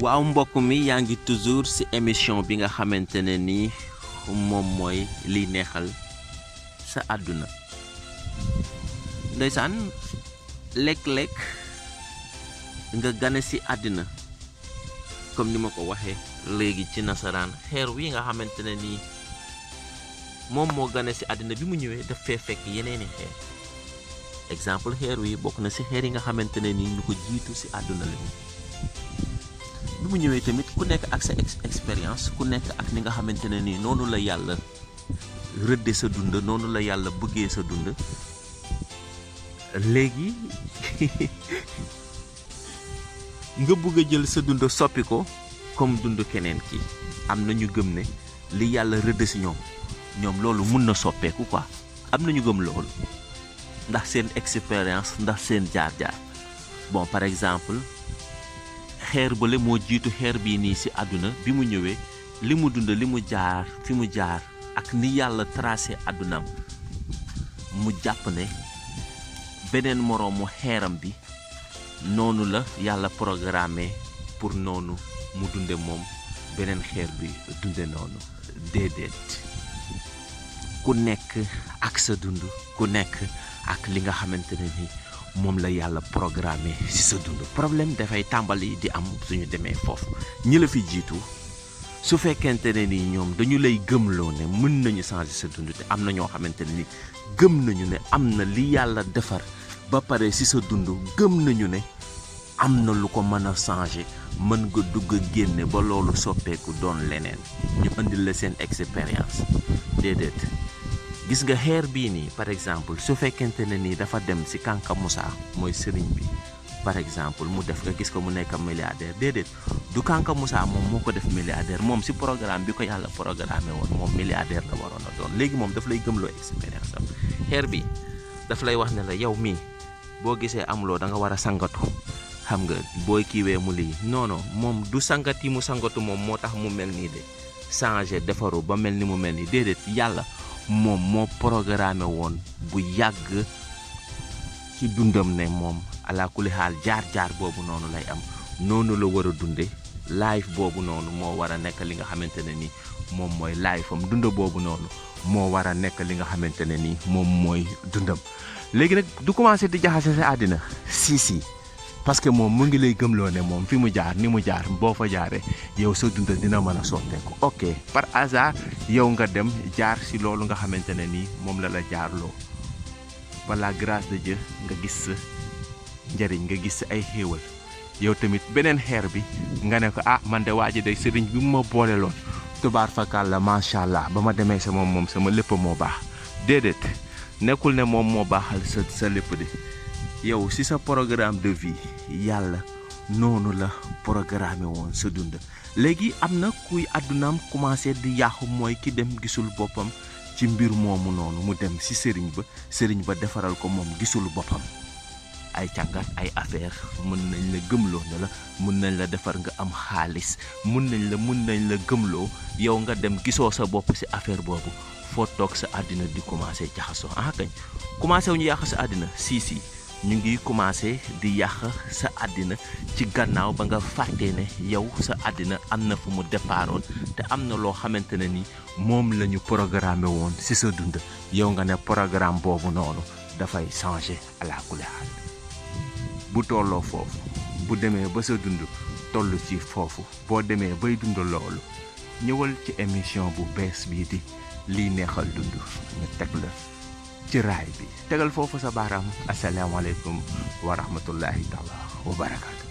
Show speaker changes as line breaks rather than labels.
waaw mbokk mi yaa ngi toujours ci émission bi nga xamante ne ni moom mooy liy neexal sa àdduna ndeysaan léeg-léeg nga gane ci àddina comme ni ma ko waxee léegi ci nasaraan xeer wi nga xamante ne ni moom moo gane ci àddina bi mu ñëwee daf fee fekk yeneeni xeer exemple xeer wi bokk na ci xeer yi nga xamante ne ni ñu ko jiitu ci àdduna lañu bi mu ñëwee tamit ku nekk ak sa expérience ku nekk ak ni nga xamante ne nii noonu la yàlla rëdde sa dund noonu la yàlla bëggee sa dund léegi nga bëgg a jël sa dund soppi ko comme dund keneen ki am na ñu gëm ne li yàlla rëdd ci ñoom loolu mun na soppeeku quoi am na ñu gëm loolu ndax seen expérience ndax seen jaar-jaar bon par exemple xeer bële moo jiitu xeer bii nii ci àdduna bi mu ñëwee li mu dund li mu jaar fi mu jaar ak ni yàlla tracé àddunaam mu jàpp ne beneen moroomu xeeram bi noonu la yàlla programmé pour noonu mu dunde moom beneen xeer bi dunde noonu déedéet ku nekk ak sa dund ku nekk ak li nga xamante ne ni moom la yàlla programmé ci sa dund problème dafay tàmbali di am suñu demee foofu ñi la fi jiitu su fekkente ne ni ñoom dañu lay gëmloo ne mën nañu changer sa dund te am na ñoo xamante ne ni gëm nañu ne am na li yàlla defar ba pare ci sa dund gëm nañu ne am na lu ko mën a changer mën nga dugg génne ba loolu soppeeku doon leneen ñu indil la seen expérience déedéet gis nga xeer bii nii par exemple su fekkente ne nii dafa dem ci Kanka Moussa mooy sëriñ bi par exemple mu def nga gis ko mu nekk milliardaire déedéet du Kanka Moussa moom moo ko def milliardaire moom ci programme bi ko yàlla programmé woon moom milliardaire la waroon a doon léegi moom daf lay gëmloo expérience am xeer bi daf lay wax ne la yow mii boo gisee amuloo da nga war a sangatu xam nga booy kiiwee mu lii non non moom du sangat yi mu sangatu moom moo tax mu mel nii de changer defaru ba mel ni mu mel nii déedéet yàlla moom moo programmé woon bu yàgg ci dundam ne moom alaakulli xaal jaar-jaar boobu noonu lay am noonu la war a dunde life boobu noonu moo war a nekk li nga xamante ne ni moom mooy life am dund boobu noonu moo war a nekk li nga xamante ne ni moom mooy dundam léegi nag du commencé di jaxase sa àddina si parce que moom mu ngi lay gëmloo ne moom fi mu jaar ni mu jaar boo fa jaaree yow sa dund dina mën a sotteeku ok par hasard yow nga dem jaar ci loolu nga xamante ne nii moom la jaarloo par la grâce de Dieu nga gis sa njëriñ nga gis sa ay xéewal yow tamit beneen xeer bi nga ne ko man de waa ji day sëriñ bi mu ma boole loon tubaar fakal la macha allah ba ma demee sa moom sama lépp moo baax déedéet nekkul ne moom moo baaxal sa lépp de yow ci sa programme de vie yàlla noonu la programme woon sa dund léegi am na kuy àddunaam commencé di yàqu mooy ki dem gisul boppam ci mbir moomu noonu mu dem ci sëriñ ba defaral ko moom gisul boppam ay càngat ay affaire mën nañ la gëmloo ne la mën nañ la defar nga am xaalis mën nañ la gëmloo yow nga dem gisoo sa bopp ci affaire boobu foo toog sa àddina di commencé jaxasoo kañ commencé wu ñu yàq sa àddina si ñu ngi commencé di yàq sa àddina ci gannaaw ba nga fàttee ne yow sa àddina am na fu mu départoon te am na loo xamante ne ni moom la ñu programmé woon ci sa dund yow nga ne programme boobu noonu dafay changer alaakulli xaal bu tolloo foofu bu demee ba sa dund toll ci foofu boo demee bay dund loolu ñëwal ci émission bu bees bii di liy neexal dund ñu teg la ci raay bi tegal foofu sa baaraam asalaamaaleykum wa rahmatullahi taala wa barakaatu